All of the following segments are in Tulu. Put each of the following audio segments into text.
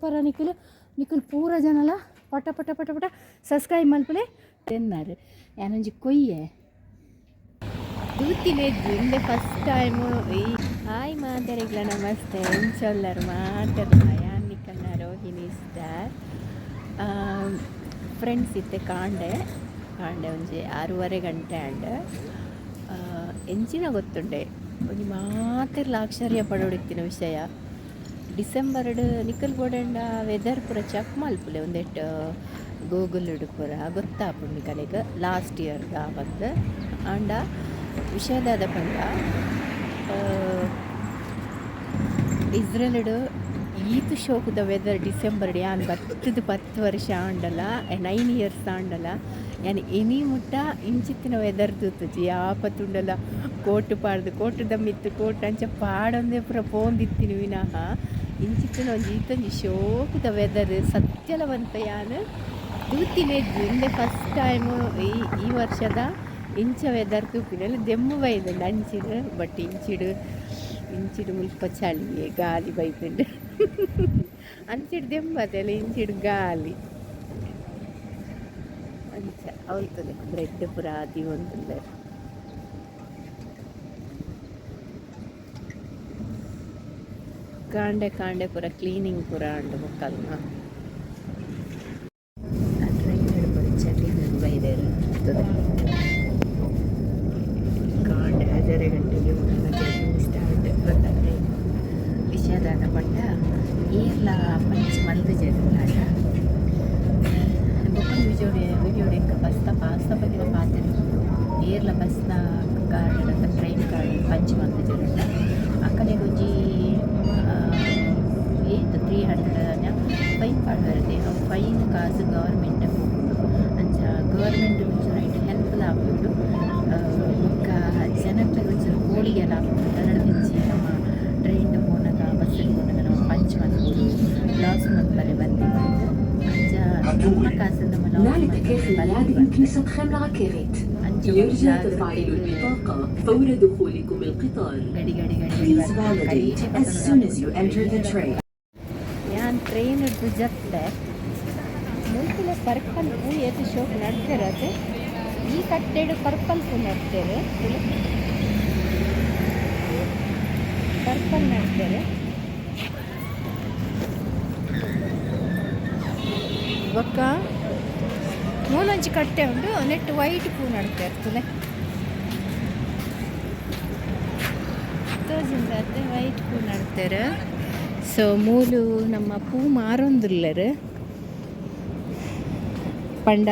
ಸೂಪರ್. ನಿಕುಲು ನಿಕುಲು ಪೂರ ಜನಲ ಪಟ ಪಟ ಪಟ ಪಟ ಸಬ್ಸ್ಕ್ರೈಬ್ ಮಲ್ಪಲೆ. ತೆನ್ನಾರು ಯಾನೊಂಜಿ ಕೊಯ್ಯೆ ತೂತಿನೆಜ್ಜಿ ಇಂದೆ ಫಸ್ಟ್ ಟೈಮ್ ಈ. ಹಾಯ್ ಮಾತೆರೆಗ್ಲ ನಮಸ್ತೆ, ಎಂಚೊಲ್ಲರ್ ಮಾತೆರ್ಲ? ಯಾನ್ ನಿಕಲ್ನ ರೋಹಿಣಿ ಸ್ಟಾರ್. ಫ್ರೆಂಡ್ಸ್, ಇತ್ತೆ ಕಾಂಡೆ ಕಾಂಡೆ ಒಂಜಿ 6:30 ಗಂಟೆ ಆಂಡ್. ಎಂಚಿನ ಗೊತ್ತುಂಡೆ, ಒಂಜಿ ಮಾತೆರ್ಲ ಆಶ್ಚರ್ಯ ಪಡೋಡಿತ್ತಿನ ವಿಷಯ. ಡಿಸೆಂಬರ್ಡ್ ನಿಕಲ್ ಬೋಡಂಡ ವೆದರ್ ಪೂರ ಚೆಕ್ ಮಲ್ಪುಲೆ ಒಂದೆಟ್ ಗೂಗಲ್ ಪೂರ, ಗೊತ್ತಾಪುಂಡು ನಿಕಲೆಗ್ ಲಾಸ್ಟ್ ಇಯರ್ದ ಬಂದು. ಆಂಡ ವಿಷಯ ದಾದ ಪಂಡ, ಇಸ್ರೇಲ್ಡ್ ಈತ್ ಶೋಕುದ ವೆದರ್ ಡಿಸೆಂಬರ್ಡ್ ಯಾನ್ ಬತ್ತದ 10 ವರ್ಷ ಆಂಡಲ, 9 ಇಯರ್ಸ್ ಆಂಡಲ, ಯಾನ್ ಇನಿ ಮುಟ್ಟ ಇಂಚಿತ್ತಿನ ವೆದರ್ ತೂತುಜಿ. ಯಾಪತ್ತುಂಡಲ ಕೋಟ್ ಪಾಡ್ದು, ಕೋಟುದ ಮಿತ್ತು ಕೋಟ್ ಅಂಚ ಪಾಡೊಂದೇ ಪೂರ ಪೋಂದಿತ್ತಿನ ವಿನಃ ಇಂಚಿತ್ತಿನ ಒಂಜಿ ಈತೊಂಜಿ ಶೋಕುದ ವೆದರ್ ಸತ್ಯಲ ಪನ್ಪ ಯಾನ್ ತೂತಿನೆಜ್ಜಿ. ಇಂದೆ ಫಸ್ಟ್ ಟೈಮು ಈ ಈ ವರ್ಷದ ಇಂಚ ವೆದರ್ ತೂಪಿನ. ದೆಮ್ಮು ಬೈದುಂಡು ಅಂಚಿಡ್, ಬಟ್ ಇಂಚಿಡು ಇಂಚಿಡು ಮುಲ್ಪ ಚಳಿ ಗಾಲಿ ಬೈದುಂಡು. ಅಂಚಿಡ್ ದೆಂಬತೆಲ್ಲ, ಇಂಚಿಡ್ ಗಾಲಿ ಅಂಚ. ಅವಲ್ತದೆ ಬ್ರೆಡ್ ಪೂರ ದೀವೊಂದುಲ್ಲೆರ್. ಕಾಂಡೆ ಕಾಂಡೆ ಪೂರ ಕ್ಲೀನಿಂಗ್ ಪೂರ ಆಂಡ್. ಬೊಕ್ಕಲ್ನ ಟ್ರೈನ್ ಪೂರ ಚಳಿ ಬೈದೆರ್. ಕಾಂಡೆ 5:30 ಗಂಟೆಗೆ ಜರ್ನಿ ಸ್ಟಾರ್ಟ್ ಗೊತ್ತಾಗ್ತದೆ. ವಿಷಯದಾದ ಪಂಡ, ಏರ್ಲ ಪಂಚ್ ಮಲ್ತುಜೆರ್. ಬೊಕ್ಕೊಂಜಿ ವಿಜೋಡೆ ವಿಡಿಯೋಡ್ ಎಂಕ್ ಬಸ್ತ ಪಾಸ್ತ ಬಗ್ಗೆ ಪಾತೆರ. ಏರ್ಲ ಬಸ್ನ ಕಾರ್ಡ್ ಅತ್ತ ಟ್ರೈನ್ ಕಾರ್ಡ್ ಪಂಚ್ ಮಲ್ತುಜೆರ್ಂಡ ಅಕಲೆಗ್ ಒಂಜಿ ಏತ್ 300 ಫೈನ್ ಪಾಡ್ವೆರ್. ಅವು ಫೈನ್ ಕಾಸು ಗವರ್ಮೆಂಟ್ ಪೋಪುಂಡು. ಅಂಚ ಗವರ್ಮೆಂಟ್ ಒಂಚೂರು ಐಟ್ ಹೆಲ್ಪ್ ಆಪುಂಡು. ಬೊಕ್ಕ ಜನಕ್ಲೆಗ್ ಒಂಚೂರು ಪೋಡಿಗೆಲ ಆಪುಂಡು. ಕನ್ನಡದಿಂಚಿ ನಮ್ಮ ಟ್ರೈನ್ ಪೋನಗ, ಬಸ್ ಪೋನಗ ನಾವು ಪಂಚ್ ಮಲ್ಪೊಡು, ಲಾಸ್ ಮಲ್ಪರೆ ಬಲ್ಲಿ ಪಂದ್. ಅಂಚ ನಮ್ಮ ಕಾಸು ನಮ್ಮ ಲಾಸ್ نتكافل ಮಲ್ಪರೆ عدم ಬಲ್ಲಿ. كنيستكم لركبت. ಅಂಚ يرجى تفعيل البطاقة فور دخولكم القطار. ಗಡಿ ಗಡಿ ಗಡಿ. Please validate as soon as you enter the train. ಯಾನ್ ಟ್ರೈನ್ ಹಿಡ್ದು ಜತ್ತೆ. ಮುಲ್ಕುಲ ಪರ್ಪಲ್ ಪೂ ಏತ್ ಶೋಕ್ ನಡ್ತೆರತೆ. ಈ ಕಟ್ಟೆಡ್ ಪರ್ಪಲ್ ಪೂ ನಡ್ತೇವೆ, ಪರ್ಪಲ್ ನಡ್ತೇವೆ. ಬೊಕ್ಕ ಮೂಲೊಂಜಿ ಕಟ್ಟೆ ಉಂಡು, ನೆಟ್ ವೈಟ್ ಪೂ ನಡ್ತೆ ಇರ್ತದೆ. ತೋಜಿಂದಾತೆ, ವೈಟ್ ಪೂ ನಡ್ತಾರೆ. ಸೊ ಮೂಲು ನಮ್ಮ ಪೂ ಮಾರೊಂದುಲ್ಲೆರ್. ಪಂಡ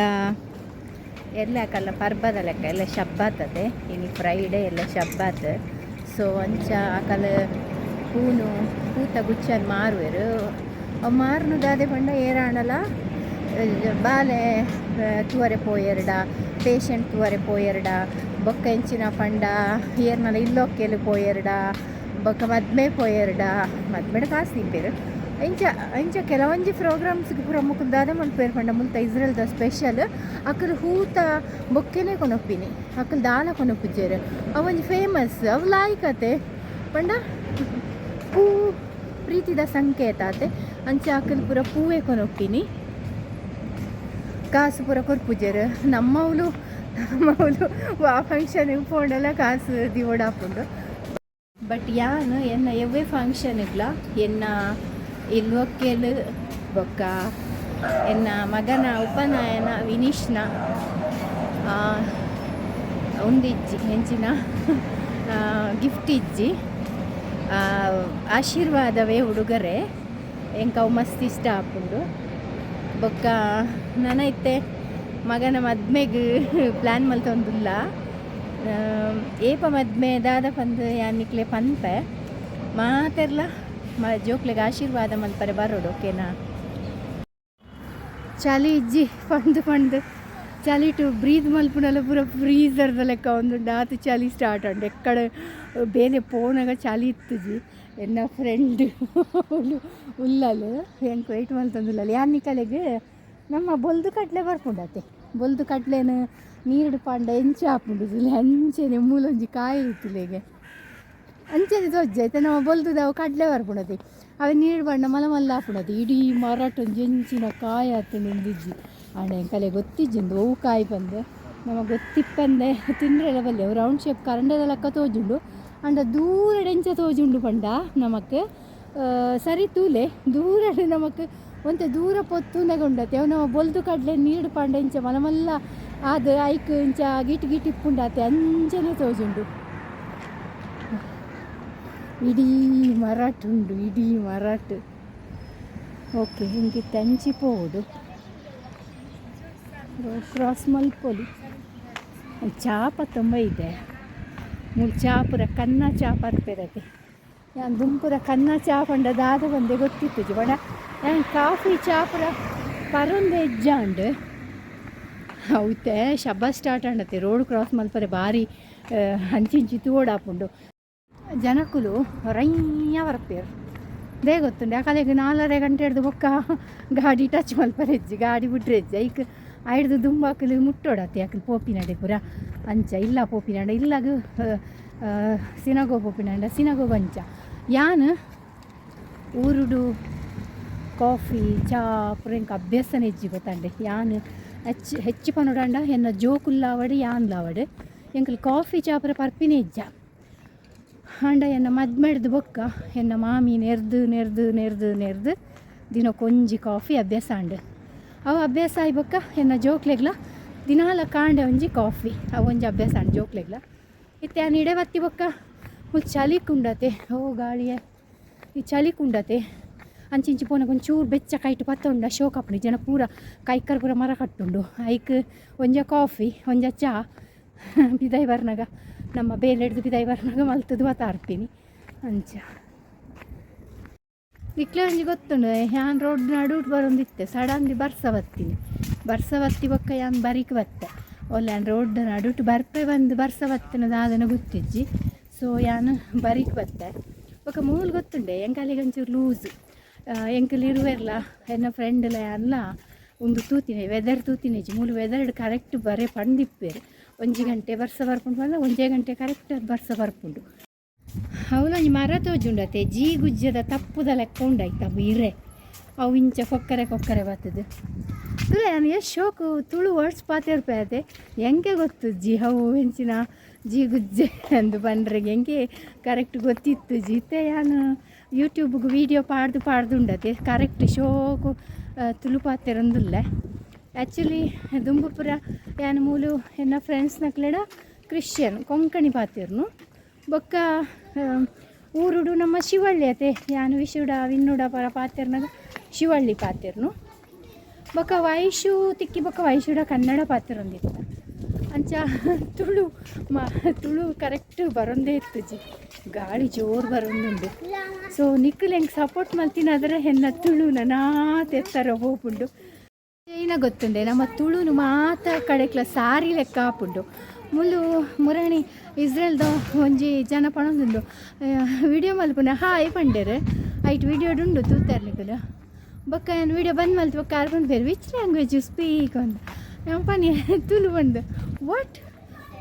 ಎಲ್ಲ ಕಲ್ಲ ಪರ್ಬದ ಲೆಕ್ಕ ಎಲ್ಲ ಶಬ್ಬಾತದೆ. ಇನಿ ಫ್ರೈಡೇ, ಎಲ್ಲ ಶಬ್ಬಾತ್. ಸೊ ಅಂಚ ಅಕಲ್ ಪೂನು ಪೂತ ಗುಚ್ಚನ್ ಮಾರುವೆರ್. ಅವು ಮಾರುನು ದಾದೆ ಪಂಡ, ಏರಾಂಡಲ ಬಾಲೆ ತೂವರೆ ಪೋಯೆರ್ಡ, ಪೇಷಂಟ್ ತೂವರೆ ಪೋಯೆರ್ಡ, ಬೊಕ್ಕ ಎಂಚಿನ ಪಂಡ ಏರ್ನಲ ಇಲ್ಲೊಕ್ಕೆಲು ಪೋಯೆರ್ಡ, ಬೊಕ್ಕ ಮದ್ಮೆ ಪೋಯೆರ್ಡ, ಮದ್ಮೆಡ್ ಕಾಸು ದೀಪೆರ್. ಇಂಚ ಇಂಚ ಕೆಲವೊಂಜಿ ಪ್ರೋಗ್ರಾಮ್ಸ್ಗೆ ಪೂರ ಮುಕುಲು ದಾದ ಮಲ್ಪುವೆರ್ ಪಂಡ, ಮುಲ್ತ ಇಸ್ರೇಲ್ದ ಸ್ಪೆಷಲ್ ಅಕುಲು ಹೂತ ಬೊಕ್ಕೆನೆ ಕೊನೊಪಿನಿ. ಅಕುಲು ದಾಲ ಕೊನೊಪುಜೆರ್. ಅವೊಂಜಿ ಫೇಮಸ್, ಅವು ಲಾಯ್ಕತೆ. ಪಂಡ ಪೂ ಪ್ರೀತಿದ ಸಂಕೇತ ಆತೆ. ಅಂಚ ಅಕುಲು ಪೂರ ಪೂವೆ ಕೊನೊಪಿನಿ, ಕಾಸು ಪೂರ ಕೊರ್ಪುಜೆರ್. ನಮ್ಮವ್ಲು ನಮ್ಮವ್ಲು ವಾ ಫಂಕ್ಷನ್ ಪೋಂಡಲ ಕಾಸು ದಿವೊಡಾಪುಂಡು. ಬಟ್ ಯಾನ್ ಎನ್ನ ಎವ್ವೆ ಫಂಕ್ಷನ್ಗ್ಲ ಎನ್ನ ಇಲ್ವಕ್ಕೆಲ್, ಬೊಕ್ಕ ಎನ್ನ ಮಗನ ಉಪನಯನ, ವಿನೀಶ್ನ ಉಂದಿಜ್ಜಿ, ಎಂಚಿನ ಗಿಫ್ಟ್ ಇಜ್ಜಿ, ಆಶೀರ್ವಾದವೇ ಉಡುಗೊರೆ. ಎಂಕ್ ಅವು ಮಸ್ತ್ ಇಷ್ಟ ಆಪುಂಡು. ಬೊಕ್ಕ ನನ ಇತ್ತೆ ಮಗನ ಮದ್ಮೆಗ್ ಪ್ಲ್ಯಾನ್ ಮಲ್ತೊಂದುಲ್ಲ. ಏಪ ಮದ್ಮೆ ದಾದ ಪಂದ್ ಯಾನ್ ನಿಕ್ಲೆ ಪನ್ಪೆ. ಮಾತೆರ್ಲ ಮ ಜೋಕ್ಲೆಗ್ ಆಶೀರ್ವಾದ ಮಲ್ಪರೆ ಬರೋಡು, ಓಕೆನಾ? ಚಳಿ ಇಜ್ಜಿ ಪಂದ್ ಪಂದ್ ಚಳಿಟು ಬ್ರೀತ್ ಮಲ್ಪುನಲ ಪೂರ ಫ್ರೀಸರ್ದ ಲೆಕ್ಕ ಒಂದುಂಡು. ಆತು ಚಳಿ ಸ್ಟಾರ್ಟ್ ಉಂಡು. ಎಕ್ಕಡ ಬೇಲೆ ಪೋನಗ ಚಳಿ ಇತ್ತುಜಿ. ಎನ್ನ ಫ್ರೆಂಡ್ ಉಲ್ಲಲು, ಎಂಕ್ ವೆಯ್ಟ್ ಮಲ್ತೊಂದುಲ್ಲಲ್. ಯಾನ್ ನಿಕಲೆಗ್ ನಮ್ಮ ಬೊಲ್ದು ಕಡಲೆ ಬರ್ಪುಂಡತೆ, ಬೊಲ್ದು ಕಡ್ಲೆನ್ ನೀರುಡು ಪಾಂಡ ಎಂಚ ಆಪುಂಡು ಅಂಚೆನೆ ಮೂಲೊಂಜಿ ಕಾಯಿ ಇತ್ತುಲೆಗೆ ಅಂಚನೆ ತೋಜ್ಜೆ. ಐತೆ ನಮ್ಮ ಬೊಲ್ದುದವು ಕಡಲೆ ಬರ್ಪುಂಡತೆ. ಅವೆ ನೀರು ಬಣ್ಣ ಮಲ ಮಲ್ಲ ಆಪುಂಡದು ಇಡೀ ಮರಟ್ ಒಂಜಿ ಎಂಚಿನ ಕಾಯಿ ಆತುಂಡು ಒಂದಿಜ್ಜಿ ಆಂಡ ಎಂಕಲೆ ಗೊತ್ತಿಜ್ಜಿ ಅವು ಕಾಯಿ ಬಂದು ನಮಗೆ ಗೊತ್ತಿಪ್ಪಂದೆ ತಿಂದ್ರೆಲ್ಲ ಬಲ್ಲೆ ಅವು ರೌಂಡ್ ಶೇಪ್ ಕರಂಡೆದ ಲೆಕ್ಕ ತೋಜುಂಡು. ಆಂಡ ದೂರಡ್ ಎಂಚ ತೋಜುಂಡು ಪಂಡ ನಮಕ್ ಸರಿ ತೂಲೆ ದೂರಡ್ ನಮಕ್ ಒಂತೆ ದೂರ ಪೊತ್ತುನಗ ಉಂಡತೆ ಅವು ನಮ್ಮ ಬೊಲ್ದು ಕಡಲೆ ನೀರು ಪಂಡ ಇಂಚ ಮಲ್ಲ ಮಲ್ಲ ಆದ್ ಐಕ್ ಇಂಚ ಗಿಟ್ ಗಿಟ್ ಇಪ್ಪುಂಡಾತೆ ಅಂಚನೆ ತೋಜುಂಡು. ಇಡೀ ಮರಟ್ ಉಂಡು, ಇಡೀ ಮರಟ್. ಓಕೆ, ಇಂಕಿತ್ತೆ ಅಂಚಿ ಪೋವೊಡು, ರೋಡ್ ಕ್ರಾಸ್ ಮಲ್ಪೊಲಿ. ಚಾಪ ತುಂಬ ಇದೆ ಮೂಲು, ಚಾ ಪೂರ ಕನ್ನ ಚಾ ಪರ್ಪೆರತೆ. ಯಾನ್ ದುಂಪುರ ಕನ್ನ ಚಾ ಪಂಡ ದಾದ ಬಂದೆ ಗೊತ್ತಿತ್ತು ಪಂಡ ಯಾನ್ ಕಾಫಿ ಚಾ ಪೂರ ಪರೊಂದೆ ಇಜ್ಜಾಂಡ್. ಅವು ಇತ್ತೆ ಶಬ್ಬ ಸ್ಟಾರ್ಟ್ ಆಂಡತೆ. ರೋಡ್ ಕ್ರಾಸ್ ಮಲ್ಪರೆ ಬಾರಿ ಅಂಚಿಂಚಿ ತೂವೊಡಾಪುಂಡು. ಜನಕುಲು ರಯ್ಯ ಬರ್ಪೆರ್ ದೇ ಗೊತ್ತುಂಡು. ಯಾಕಲೆಗ್ 4.5 ಗಂಟೆ ಹಿಡ್ದು ಬೊಕ್ಕ ಗಾಡಿ ಟಚ್ ಮಲ್ಪರೆ ಇಜ್ಜಿ, ಗಾಡಿ ಬುಡ್ರೆ ಇಜ್ಜಿ. ಐಕ್ ಐಡ್ದು ದುಂಬಾಕುಲು ಮುಟ್ಟೋಡತ್ತೆ ಅಕುಲು ಪೋಪಿನಡೆ ಪೂರ ಅಂಚ ಇಲ್ಲ ಪೋಪಿನಡೆ ಇಲ್ಲಗ್ ಸಿನಗೋ ಪೋಪಿನಂಡ ಸಿನಗೋಗ್ ಅಂಚ. ಯಾನ್ ಊರುಡು ಕಾಫಿ ಚಾ ಪೂರ ಎಂಕ್ ಅಭ್ಯಾಸನೇ ಇಜ್ಜಿ ಗೊತ್ತಂಡೆ. ಯಾನ್ ಹೆಚ್ಚು ಹೆಚ್ಚು ಪನೊಡಾಂಡ ಎನ್ನ ಜೋಕುಲ್ಲಾವಡ್ ಯಾನ್ಲಾವಡ್ ಎಂಕುಲು ಕಾಫಿ ಚಾ ಪೂರ ಪರ್ಪಿನೇ ಇಜ್ಜ. ಆಂಡ ಎನ್ನ ಮದ್ಮೆಡ್ದು ಬೊಕ್ಕ ಎನ್ನ ಮಾಮಿ ನೆರ್ದು ನೆರ್ದು ನೆರ್ದು ನೆರ್ದು ದಿನಕ್ಕೊಂಜಿ ಕಾಫಿ ಅಭ್ಯಾಸ ಆಂಡ್. ಅವು ಅಭ್ಯಾಸ ಆಯಿ ಬೊಕ್ಕ ಎನ್ನ ಜೋಕ್ಲೆಗ್ಲ ದಿನಾಲ ಕಾಂಡೆ ಒಂಜಿ ಕಾಫಿ, ಅವು ಒಂಜಿ ಅಭ್ಯಾಸ ಆಂಡ್ ಜೋಕ್ಲೆಗ್ಲ. ಇತ್ತೆ ಯಾನ್ ಇಡೆ ಬತ್ತಿ ಬೊಕ್ಕ ಮುಲ್ಪ ಚಳಿ ಕುಂಡತೆ. ಓ ಗಾಳಿಯೇ, ಈ ಚಳಿ ಕುಂಡತೆ. ಅಂಚಿಂಚಿ ಪೋನಗ ಒಂಚೂರು ಬೆಚ್ಚ ಕೈಟ್ ಪತ್ತೊಂಡ ಶೋಕ್ ಆಪುಂಡು. ಜನ ಪೂರ ಕೈಕರ್ ಪೂರ ಮರ ಕಟ್ಟುಂಡು. ಐಕ್ ಒಂಜ ಕಾಫಿ ಒಂಜ ಚಾ ಪಿದಾಯಿ ಬರ್ನಾಗ, ನಮ್ಮ ಬೇಲೆ ಹಿಡ್ದು ಪಿದಾಯಿ ಬರ್ನಾಗ ಮಲ್ತದು ಬತ್ತಾರ್ಪಿನಿ ಅಂಚ. ನಿಕ್ಲೆ ಒಂಜಿ ಗೊತ್ತುಂಡು, ಯಾನ್ ರೋಡ್ ನಡುಟ್ ಬರೊಂದಿತ್ತೆ, ಸಡನ್ಲಿ ಬರ್ಸ ಬತ್ತೀನಿ. ಬರ್ಸ ಬತ್ತಿ ಬೊಕ್ಕ ಯಾನ್ ಬರಿಕ್ ಬತ್ತೆ. ಒಲ್ಲೆ ಯಾನ್ ರೋಡ್ ನಡುಟ್ ಬರ್ಪೆ ಬಂದು ಬರ್ಸ ಬತ್ತಿನ ದಾದನ ಗೊತ್ತಿಜ್ಜಿ. ಸೊ ಯಾನ್ ಬರಿಕ್ ಬತ್ತೆ. ಬೊಕ್ಕ ಮೂಲು ಗೊತ್ತುಂಡೆ ಎಂಕಲೆಗ್ ಒಂಚೂರು ಲೂಸ್. ಎಂಕುಲು ಇರುವೆರ್ಲ ಎನ್ನ ಫ್ರೆಂಡ್ಲ ಯಾನ್ಲ ಉಂದು ತೂತಿನಿ, ವೆದರ್ ತೂತಿನಿಜ್ಜಿ. ಮೂಲು ವೆದರ್ಡ್ ಕರೆಕ್ಟ್ ಬರೆ ಪಂದಿಪ್ಪೇರು. ಒಂಜಿ ಗಂಟೆ ಬರ್ಸ ಬರ್ಪುಂಡು ಪಂಡ ಒಂಜೇ ಗಂಟೆ ಕರೆಕ್ಟ್ ಬರ್ಸ ಬರ್ಪುಂಡು. ಅವ್ಲೊಂಜಿ ಮರ ತೋಜುಂಡತೆ, ಜೀಗುಜ್ಜದ ತಪ್ಪುದ ಲೆಕ್ಕ ಉಂಡಾಯ್ತ ಇರೆ. ಅವು ಇಂಚ ಕೊಕ್ಕರೆ ಕೊಕ್ಕರೆ ಬರ್ತದೆ. ತುಳು ಯಾನ್ ಎಷ್ಟು ಶೋಕು ತುಳು ವರ್ಡ್ಸ್ ಪಾತೆರ್ಪೆ ಅತೆ. ಎಂಕೆ ಗೊತ್ತುಜ್ಜಿ ಅವು ಎಂಚಿನ ಜೀಗುಜ್ಜೆ ಅಂದು ಬಂಡ್ರೆಗೆ ಎಂಕೆ ಕರೆಕ್ಟ್ ಗೊತ್ತಿತ್ತು ಇತ್ತೆ ಯಾನ್ ಯೂಟ್ಯೂಬ್ಗೆ ವೀಡಿಯೋ ಪಾಡ್ದು ಪಾಡ್ದು ಉಂಡತೆ, ಕರೆಕ್ಟ್ ಶೋಕು ತುಳು ಪಾತೆರೊಂದುಲ್ಲೆ. ಆ್ಯಕ್ಚುಲಿ ದುಂಬುಪುರ ಯಾನ್ ಮೂಲು ಎನ್ನ ಫ್ರೆಂಡ್ಸ್ನಕ್ಲೆಡ ಕ್ರಿಶ್ಚಿಯನ್ ಕೊಂಕಣಿ ಪಾತೆರ್ನು. ಬೊಕ್ಕ ಊರುಡು ನಮ್ಮ ಶಿವಳ್ಳಿ ಅತೆ, ಯಾನ್ ವಿಶುಡ ವಿನ್ನುಡ ಪರ ಪಾತೆರ್ನಾಗ ಶಿವಳ್ಳಿ ಪಾತೆರ್ನು. ಬೊಕ್ಕ ವೈಶು ತಿಕ್ಕಿ ಬೊಕ್ಕ ವೈಶುಡ ಕನ್ನಡ ಪಾತೆರೊಂದಿತ್ತ. ಅಂಚ ತುಳು ಮ ತುಳು ಕರೆಕ್ಟ್ ಬರೊಂದೇ ಇತ್ತುಜಿ. ಗಾಳಿ ಜೋರು ಬರೊಂದುಂಡು. ಸೊ ನಿಕ್ಕುಲು ಎಂಕ್ ಸಪೋರ್ಟ್ ಮಲ್ತಿನಾದ್ರೆ ಎನ್ನ ತುಳು ನನಾತ್ ಎತ್ತರ ಪೋಪುಂಡು. ಏನ ಗೊತ್ತುಂಡೆ, ನಮ್ಮ ತುಳುನು ಮಾತ ಕಡೆಕ್ಲ ಸಾರಿ ಲೆಕ್ಕ ಆಪುಂಡು. ಮುಲು ಮುರಣಿ ಇಸ್ರೇಲ್ದ ಒಂಜಿ ಜನ ಪಣೊಂದುಂಡು, ವಿಡಿಯೋ ಮಲ್ಪುನ ಹಾಯ್ ಪಂಡೆರ್. ಐಟ್ ವಿಡಿಯೋಡುಂಡು ತೂತಾರ್ ನಿಕುಲು. ಬೊಕ್ಕ ಯಾನ್ ವಿಡಿಯೋ ಬಂದ್ ಮಲ್ತ್ ಬೊಕ್ಕ ಆರ್ ಪನ್ಪೆರ್, "Which language you speak?" ಅಂದ್. ಯಾನ್ ಪನ್ನೆ ತುಳು ಪಂದ್. "What,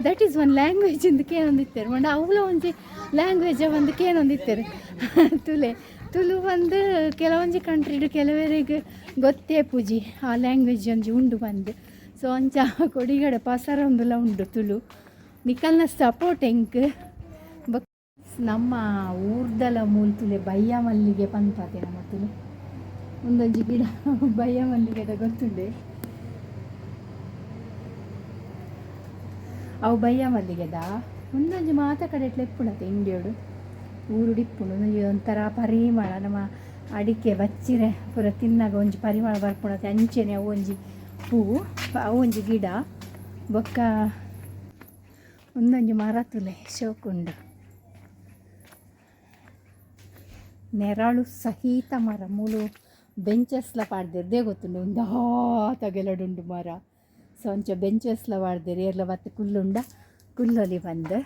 that is one language?" ಇಂದ್ ಕೇನೊಂದಿತ್ತೆರ್. ಪಂಡ ಅವ್ಲ ಒಂಜಿ ಲ್ಯಾಂಗ್ವೇಜ್ ಒಂದು ಕೇನೊಂದಿತ್ತೆರ್. ತುಲೆ ತುಳು ಬಂದು ಕೆಲವೊಂಜಿ ಕಂಟ್ರಿಡ್ ಕೆಲವರಿಗೆ ಗೊತ್ತೇ ಪೂಜಿ ಆ ಲ್ಯಾಂಗ್ವೇಜ್ ಒಂಜಿ ಉಂಡು ಬಂದು. ಸೊ ಅಂಚ ಕೊಡಿಗಡೆ ಪಸರೊಂದುಲ ಉಂಡು ತುಳು. ನಿಕಲ್ನ ಸಪೋರ್ಟ್ ಎಂಕ್. ಬೊಕ್ ನಮ್ಮ ಊರ್ದಲ ಮೂಲು ತುಲೆ ಬಯ್ಯ ಮಲ್ಲಿಗೆ ಪನ್ಪಾತೆ ನಮ್ಮ ತುಳು. ಒಂದೊಂಜಿ ಗಿಡ ಬಯ್ಯ ಮಲ್ಲಿಗೆದ ಗೊತ್ತುಂಡೆ. ಅವು ಬಯ್ಯ ಮಲ್ಲಿಗೆದ ಒಂದೊಂಜಿ ಮಾತ ಕಡೆಟ್ಲ ಇಪ್ಪುಂಡತೆ ಇಂಡಿಯೋಡು ಊರುಡು ಇಪ್ಪುಂಡು. ಒಂದೊಂಜಿ ಒಂಥರ ಪರಿಮಳ, ನಮ್ಮ ಅಡಿಕೆ ಬಚ್ಚಿರೆ ಪೂರ ತಿನ್ನಾಗ ಒಂಜಿ ಪರಿಮಳ ಬರ್ಪುಂಡತೆ ಅಂಚೆನೆ ಅವು ಒಂಜಿ ಹೂವು, ಅವು ಒಂಜಿ ಗಿಡ. ಬೊಕ್ಕ ಒಂದೊಂಜಿ ಮರ ತುಲೆ, ಶೋಕುಂಡು. ನೆರಳು ಸಹಿತ ಮರ. ಮೂಲು ಬೆಂಚಸ್ಲ ಪಾಡ್ದೆರ್ ಗೊತ್ತುಂಡು. ಉಂದಾ ತಗೆಲಡುಂಡು ಮರ. ಸೊ ಅಂಚ ಬೆಂಚಸ್ಲ ಪಾಡ್ದೆರ್, ಏರ್ಲ ಬತ್ತ್ ಕುಲ್ಲುಂಡ ಕುಲ್ಲೊಲಿ ಬಂದು.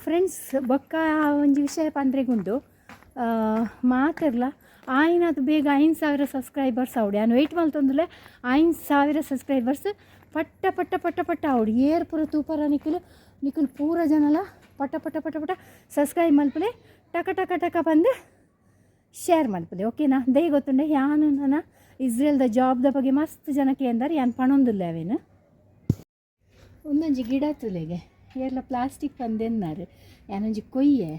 ಫ್ರೆಂಡ್ಸ್, ಬೊಕ್ಕ ಒಂಜಿ ವಿಷಯ ಪಂಡ್ರೆಗುಂಡು. ಮಾತೆರ್ಲ ಆಯಿನಾತ್ ಬೇಗ 5000 ಸಬ್ಸ್ಕ್ರೈಬರ್ಸ್ ಆವೊಡು. ಯಾನ್ ವೆಯ್ಟ್ ಮಲ್ತೊಂದುಲ್ಲೆ. 5000 ಸಬ್ಸ್ಕ್ರೈಬರ್ಸ್ ಪಟ್ಟ ಪಟ್ಟ ಪಟ್ಟ ಪಟ್ಟ ಆವೊಡು. ಏರ್ ಪೂರ ತೂಪರ ನಿಕುಲು, ನಿಕುಲು ಪೂರ ಜನಲ ಪಟ ಪಟ ಪಟ ಪಟ ಸಬ್ಸ್ಕ್ರೈಬ್ ಮಲ್ಪುಲೆ. ಟಕ ಟಕ ಟಕ ಬಂದು ಶೇರ್ ಮಲ್ಪುಲೆ, ಓಕೆನಾ? ದಯ ಗೊತ್ತುಂಡೆ, ಯಾನು ನನ್ನ ಇಸ್ರೇಲ್ದ ಜಾಬ್ದ ಬಗ್ಗೆ ಮಸ್ತ್ ಜನಕ್ಕೆ ಎಂದರೆ ಯಾನ್ ಪಣೊಂದುಲ್ಲ ಅವೇನು. ಒಂದೊಂಜಿ ಗಿಡ ತುಲೆಗೆ ಏರ್ಲ ಪ್ಲಾಸ್ಟಿಕ್ ಪಂದೆನ್ನಾರು ಯಾನೊಂಜಿ ಕೊಯ್ಯೆ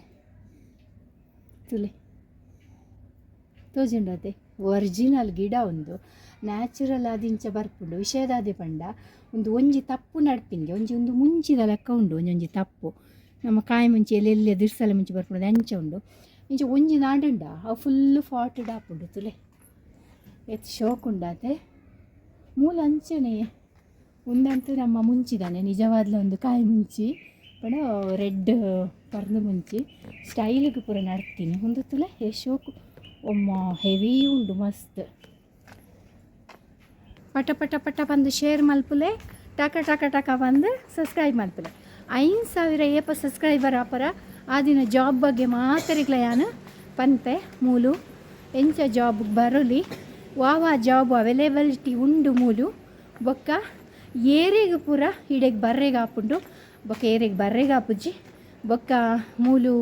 ತುಲೆ ತೋಜುಂಡತೆ. ಒರಿಜಿನಲ್ ಗಿಡ ಒಂದು ನ್ಯಾಚುರಲ್ ಆದಿಂಚ ಬರ್ಪುಂಡು. ವಿಷಯದಾದೆ ಪಂಡ ಒಂದು ಒಂಜಿ ತಪ್ಪು ನಡ್ಪಿಂಗೆ ಒಂಜಿ ಒಂದು ಮುಂಚಿದ ಲೆಕ್ಕ ಉಂಡು. ಒಂಜೊಂಜಿ ತಪ್ಪು ನಮ್ಮ ಕಾಯಿ ಮುಂಚಿ ಎಲ್ಲಿ ಎಲ್ಲಿ ದಿರ್ಸಲ ಮುಂಚಿ ಬರ್ಪುಂಡು, ಅಂಚ ಉಂಡು. ಇಂಚ ಒಂಜಿ ನಾಡುಂಡ ಅವು ಫುಲ್ಲು ಫಾಟೆಡ್ ಆಪುಂಡು. ತುಲೆ ಎತ್ ಶೋಕ್ ಉಂಡಾತೆ. ಮೂಲ ಅಂಚನೆ ಒಂದಂತೂ ನಮ್ಮ ಮುಂಚಿದಾನೆ, ನಿಜವಾದ್ಲ ಒಂದು ಕಾಯಿ ಮುಂಚಿ ಪಂಡ ರೆಡ್ ಪರ್ಂದ್ ಮುಂಚಿ ಸ್ಟೈಲಿಗೆ ಪೂರ ನಡ್ತೀನಿ. ಒಂದು ತುಲೆ ಏ ಶೋಕು ಒಮ್ಮ ಹೆವಿ ಉಂಡು ಮಸ್ತ್. ಪಟ ಪಟ ಪಟ ಬಂದು ಶೇರ್ ಮಲ್ಪುಲೆ, ಟಕ ಟಕ ಟಕ ಬಂದು ಸಬ್ಸ್ಕ್ರೈಬ್ ಮಲ್ಪುಲೆ. 5000 ಏಪ ಸಬ್ಸ್ಕ್ರೈಬರ್ ಆಪರ, ಆ ದಿನ ಜಾಬ್ ಬಗ್ಗೆ ಮಾತರಿಗ್ಲ ಯಾನು ಪನ್ಪೆ. ಮೂಲು ಎಂಚ ಜಾಬ್ ಬರಲಿ, ವಾ ವಾ ಜಾಬ್ ಅವೈಲೇಬಿಲಿಟಿ ಉಂಡು ಮೂಲು, ಬೊಕ್ಕ ಏರೆಗ್ ಪೂರ ಇಡೆಗ್ ಬರ್ರೆಗ್ ಆಪುಂಡು, ಬೊಕ್ಕ ಏರೆಗ್ ಬರ್ರೆಗ್ ಆಪುಜಿ, ಬೊಕ್ಕ ಮೂಲು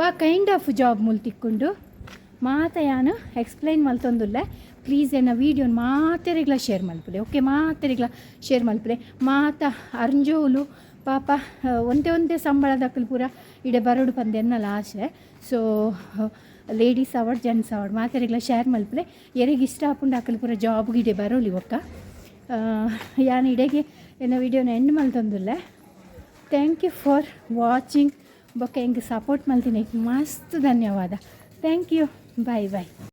ವಾ ಕೈಂಡ್ ಆಫ್ ಜಾಬ್ ಮೂಲು ತಿಕ್ಕುಂಡು ಮಾತ ಯಾನು ಎಕ್ಸ್ಪ್ಲೈನ್ ಮಲ್ತೊಂದುಲ್ಲೆ. ಪ್ಲೀಸ್ ಎನ್ನ ವೀಡಿಯೋನ್ ಮಾತೆರೆಗ್ಲ ಶೇರ್ ಮಲ್ಪುಲೆ, ಓಕೆ? ಮಾತೆರೆಗ್ಲ ಶೇರ್ ಮಲ್ಪುಲೆ. ಮಾತ ಅರ್ಂಜೋಲು ಪಾಪ ಒಂತೆ ಒಂತೆ ಸಂಬಳದಕ್ಕಲು ಪೂರ ಇಡೆ ಬರೋಡು ಪಂದ್ ಎನ್ನಲ ಆಸೆ. ಸೊ ಲೇಡೀಸ್ ಆವಡ್, ಜೆಂಟ್ಸ್ ಆವಡ್, ಮಾತೆರೆಗ್ಲ ಶೇರ್ ಮಲ್ಪುಲೆ. ಎರೆಗ್ ಇಷ್ಟ ಆಪುಂಡು ಅಕಲ್ ಪೂರ ಜಾಬ್ಗೆ ಇಡೆ ಬರೋಲಿ. ಬೊಕ್ಕ ಯಾನ್ ಇಡೆಗೆ ಎನ್ನ ವೀಡಿಯೋನ and ಮಲ್ತೊಂದುಲ್ಲೆ. Thank you for watching. ಬೊಕ್ಕ ಎಂಕ್ ಸಪೋರ್ಟ್ ಮಲ್ತಿನ ಮಸ್ತ್ ಧನ್ಯವಾದ. Thank you, bye bye.